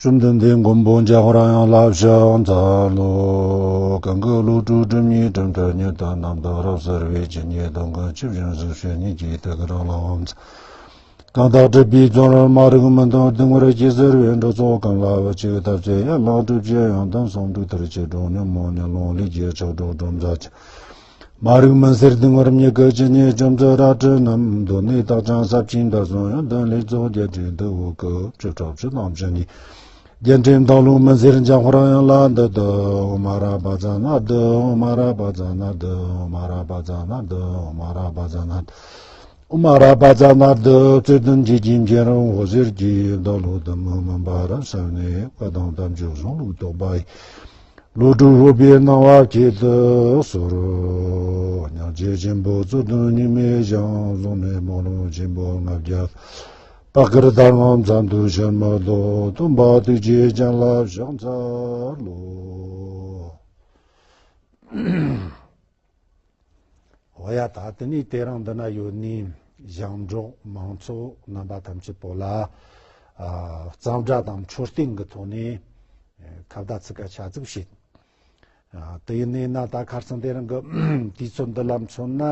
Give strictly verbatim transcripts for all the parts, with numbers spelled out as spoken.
བཅོམ་ལྡན་འདས་མགོན་པོ་འཇམ་དཔལ་དབྱངས་ལ་ཕྱག་འཚལ་ལོ། གང་གི་བློ་གྲོས་སྒྲིབ་གཉིས་ཀྲུམ་དྲག་ཉིད་དུ་རྣམ་དག་རབ་གསལ་བའི་ཇི་སྙེད་སྡུག་བསྔལ་ཆུ་བཞིན་བཟོད་བྱེད་ཉིད་ཀྱི་དུག་རང་ལའང་འཚལ། གང་དག་སྒྲིབ་པའི་བཙོན་རར་མ་རིག་མུན་དང་གདུང་བར་གྱིས་གཟིར་བའི་འགྲོ་ཚོགས་ཀུན་ལ་བུ་གཅིག་ཐབས་ཅད་ཡན་ལག་སྒྲིབ་བྱེད་ཡང་དག་སོང་དུས་མཐར་ཕྱིན་གྲོལ་ཉོན་མོངས་ཉོན་ལོང་ལས་རྒྱལ་ཆགས་སྒྲོག་སྒྲོམ་ཟ་ཆ། མ་རིག་མུན་སེལ་གདུང་བར་མྱུ་གུ་ཇི་སྙེད་བཅོམ་ཚུལ་རལ་གྲི་རྣམས། གདོད་ནས་རྟག་ཅིང་ཟབ་ཅིང་དུལ་ཞིང་ཡོན་ཏན་ལས་ཚོགས་བརྒྱད་ཁྲི་བདུ་འོག་གི་བཅུ་ཕྲག་བཅུ་དང་བཅུ་གཉིས། རྒྱན་ཕྲེང་བདག་བློ་མུན་སེལ་འཇམ་དཔལ་དབྱངས་ལ་འདི་ལྟ་སྟེ། ཨོཾ་ཨ་ར་པ་ཙ་ན་དྷཱུ། ཨོཾ་ཨ་ར་པ་ཙ་ན་དྷཱུ། ཨོཾ་ཨ་ར་པ་ཙ་ན་དྷཱུ། ཨོཾ་ཨ་ར་པ་ཙ་ན་དྷཱུ། ཨོཾ་ཨ་ར་པ་ཙ་ན་དྷཱུ། རྩོད་ལྡན་བརྒྱད་ཀྱི་མགྲིན་རིང་འོད་ཟེར་གྱིས། བདག་བློ་གཏི་མུག་མུན་པ་རབ་བསལ་ནས། བཀའ་དང་དམ་ཆོས་གཞུང་ལུགས་རྟོགས་པ་ཡི། བློ་གྲོས་འོད་པའི་སྣང་བ་བསྐྱེད་དུ་གསོལ། སྙིང་རྗེ་ཆེན་པོས་རྩོད་ལྡན་གཉུག་མའི་ཞིང་། བཟུང་ནས་སྨོན་ལམ་ཆེན་པོ་ལྔ་བརྒྱ། བག་གིར་བསྡམས་ངང་མཚམས་སུ་ཕྱིར་མི་ལྡོག། སྟོན་པ་ཐུགས་རྗེ་ཅན་ལ་ཕྱག་འཚལ་ལོ། འོ་ཡ། ད་དེ་ནས་དེ་རིང་འདི་ན་ཡོད་ནི་ཞིང་འབྲོག་མང་ཚོགས་རྣམ་པ་ཐམས་ཅད་པོ་ལ་ཨ་གཙང་སྦྲ་དང་འཕྲོད་བསྟེན་གྱི་ཐོག་ནས་ཨ་ཁ་བརྡ་ཚིག་ཁ་ཤས་ཅིག་བྱེད། ཨ་དེ་ཡིན་ནས་ན་ད་ཁ་སང་དེ་རིང་གི་དུས་ཚོད་འདི་ལ་མཚོན་ན།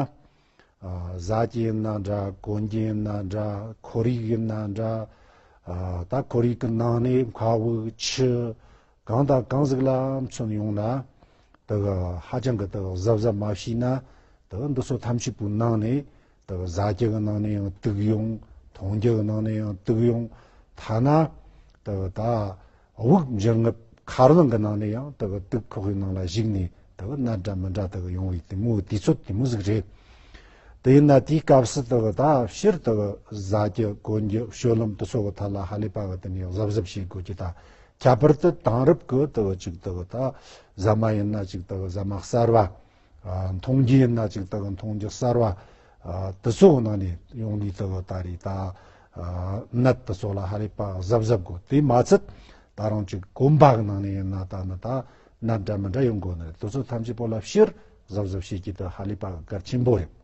ཨ་བཟའ་རྒྱུ་ཡིན་ན་འདྲ། གོན་རྒྱུ་ཡིན་ན་འདྲ། ཁོར་ཡུག་ཡིན་ན་འདྲ། ཨ་ད་ཁོར་ཡུག་གི་ནང་ནས་མཁའ་དབུགས་ཆུ་གང་དང་གང་ཟིག་ལ་མཚོན་ཡོང་ན། དེ་གི་ཧ་ཅང་གི་དེ་གི་གཟབ་གཟབ་མ་བྱས་ན། དེ་གི་འདི་ཚོ་ཐམས་ཅད་པོའི་ནང་ནས་དེ་གི་བཟའ་རྒྱུ་གི་ནང་ནས་ཡང་དུག་ཡོང་། འཐུང་རྒྱུ་གི་ནང་ནས་ཡང་དུག་ཡོང་། ཐ་ན་དེ་གི་ད་དབུགས་འབྱིན་རྔུབ་ཁ་རླངས་གི་ནང་ནས་ཡང་དེ་གི་དུག་ཁོག་གི་ནང་ལ་ཞུགས་ནས་དེ་གི་ནད་འདྲ་མི་འདྲ་དེ་གི་ཡོང་བའི་དེ་མོ་གི་དུས་ཚོད་དེ་མོ་ཟིག་རེད། དེ་ཡིན་ན་དེའི་སྐབས་སུ་དེ་གི་ད་སྤྱིར་དེ་གི་བཟའ་རྒྱུ་གོན་རྒྱུ་སྤྱོད་ལམ་དེ་ཚོ་གི་ཐད་ལ་ཧ་ལས་པ་གི་དེ་ནས་གཟབ་གཟབ་བྱེད་དགོས་ཀྱི། ད་ཁྱད་པར་དུ་དེང་རབས་གི་དེ་གི་ཅིག་དེ་གི་ད་ཟ་མ་ཡིན་ན་ཅིག་དེ་གི་ཟ་མ་གསར་བ། ཨ་འཐུང་རྒྱུ་ཡིན་ན་ཅིག་དེ་གི་འཐུང་རྒྱུ་གསར་བ། ཨ་དེ་ཚོ་གི་ནང་ནས་ཡོང་ནི་དེ་གི་ད་རེད། ད་ཨ་ནད་དེ་ཚོ་ལ་ཧ་ལས་པ་གཟབ་གཟབ་དགོས། དེ་མ་ཚད་ད་རུང་ཅིག་གོན་པ་གི་ནང་ནས་ཡིན་ན་ད་ནི་ད་ནད་འདྲ་མི་འདྲ་ཡོང་གོ་ནི་རེད། དེ་ཚོ་ཐམས་ཅད་པོ་ལ་སྤྱིར་གཟབ་གཟབ་བྱེད་རྒྱུ་དེ་ཧ་ལས་པ་གལ་ཆེན་པོ་རེད།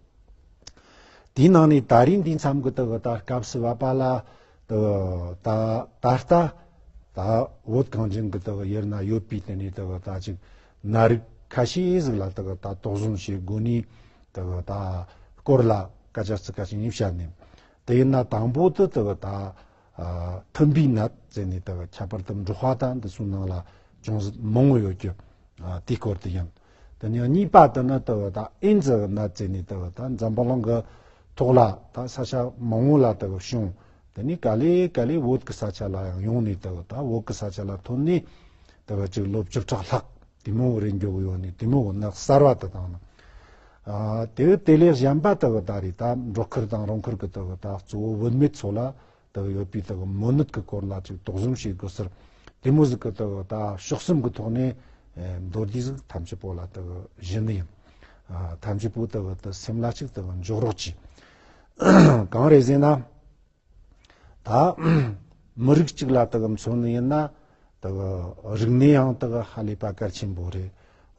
དེའི་ནང་ནས་ད་རིང་འདི་མཚམས་ཀྱི་དེ་གི་ད་སྐབས་སུ་བབ་པ་ལ་དེ་གི་ད་ད་ལྟ་ད་བོད་གངས་ཅན་གྱི་དེ་གི་ཡུལ་ན་ཡོད་པའི་དེ་ནས་དེ་གི་ད་ཅིག་ནད་རིགས་ཁ་ཤས་ཟིག་ལ་དེ་གི་ད་དོགས་ཟོན་བྱེད་དགོས་ནི་དེ་གི་ད་སྐོར་ལ་སྐད་ཆ་ཚིག་ཁ་ཅིག་གཉིས་བཤད་ནས། དེ་ཡིན་ན་དང་པོ་དེ་དེ་གི་ད་ཨ་ཐུམ་པའི་ནད་ཟེར་ནས་དེ་གི་ཁྱད་པར་དུ་འབྲོག་པ་དང་འདི་ཚོའི་ནང་ལ་ཅུང་ཟད་མང་བོ་ཡོད་རྒྱུ། ཨ་དེའི་སྐོར་དེ་ཡིན། དེ་ནས་གཉིས་པ་དེ་ནི་དེ་གི་ད་ཨེ་ཛི་གི་ནད་ཟེར་ནས་དེ་གི་ད་འཛམ་བུ་གླིང་གི་ཐོག་ལ་ད་ས་ཆ་མང་བོ་ལ་དེ་གི་བྱུང་། དེ་ནས་ག་ལེ་ག་ལེ་བོད་ཀྱི་ས་ཆ་ལ་ཡང་ཡོང་ནས་དེ་གི་ད་བོད་ཀྱི་ས་ཆ་ལ་ཐོན་ནས་དེ་གི་ཅིག་ལོ་བཅུ་ཕྲག་ལྷག་དེ་མོ་རིང་འགྱོ་གི་ཡོད་ནས། དེ་མོ་གི་ནད་གསར་བ་དེ་དང་ནི། ཨ་དེ་དེ་ལས་གཞན་པ་དེ་གི་ད་རེད། ད་འབྲོག་ཁུལ་དང་རོང་ཁུལ་གྱི་དེ་གི་ད་གཙོ་བོ་བུད་མེད་ཚོ་ལ་དེ་གི་ཡོད་པའི་དེ་གི་མོ་ནད་ཀྱི་སྐོར་ལ་ཅིག་དོགས་ཟོན་བྱེད་དགོས་ཟེར། དེ་མོ་ཟིག་གི་དེ་གི་ད་ཕྱོགས་གསུམ་གྱི་ཐོག་ནས་ཨེ་མདོར་བསྡུས་ཟིག་ཐམས་ཅད་པོ་ལ་དེ་གི་བཞིན་ནི་ཡིན། ཨ་ཐམས་ཅད་པོ་དེ་གི་དེ་སེམས་ལ་ཅིག་དེ་གི་འཇོག་རོགས་གྱིས། གང་རེད་ཟེར་ན། ད་མི་རིགས་གཅིག་ལ་དེ་གི་མཚོན་ནི་ཡིན་ན། དེ་གི་རིག་གནས་ཡང་དེ་གི་ཧ་ལས་པ་གལ་ཆེན་པོ་རེད།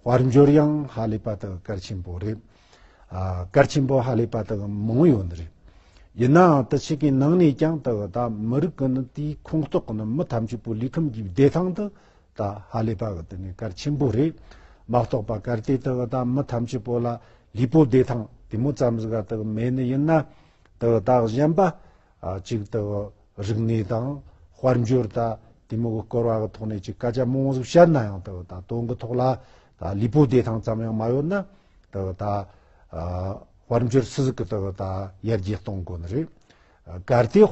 དཔལ་འབྱོར་ཡང་ཧ་ལས་པ་དེ་གི་གལ་ཆེན་པོ་རེད། ཨ་གལ་ཆེན་པོ་ཧ་ལས་པ་དེ་གི་མང་ཡོད་ནི་རེད། ཡིན་ནའང་དེ་ཆོ་གི་ནང་ནས་ཀྱང་དེ་གི་ད་མི་རིགས་ཀྱི་ནི་དེའི་ཁོངས་གཏོགས་ཀྱི་ནི་མི་ཐམས་ཅད་པོ་ལུས་ཁམས་ཀྱི་བདེ་ཐང་དེ་ད་ཧ་ལས་པ་གི་དེ་ནི་གལ་ཆེན་པོ་རེད། མ་གཏོགས་པ་གལ་ཏེ་དེ་གི་ད་མི་ཐམས་ཅད་པོ་ལ་ལུས་པོ་བདེ་ཐང་དེ་མོ་ཙམ་ཟིག་ག་དེ་གི་མེད་ནི་ཡིན་ན། དེ་གི་ད་གཞན་པ་ཨ་གཅིག་དེ་གི་རིག་གནས་དང་དཔལ་འབྱོར་ད་དེ་མོ་གི་སྐོར་བ་གི་ཐོག་ནས་ཅིག་སྐད་ཆ་མང་བོ་ཟིག་བཤད་ན་ཡང་། དེ་གི་ད་དོན་གི་ཐོག་ལ་ད་ལུས་པོ་བདེ་ཐང་ཙམ་ཡང་མ་ཡོད་ན། དེ་གི་ད་ཨ་དཔལ་འབྱོར་སུ་ཟིག་གི་དེ་གི་ད་ཡར་རྒྱས་གཏོང་དགོས་ནི་རེད། ཨ་གལ་ཏེ་དཔལ་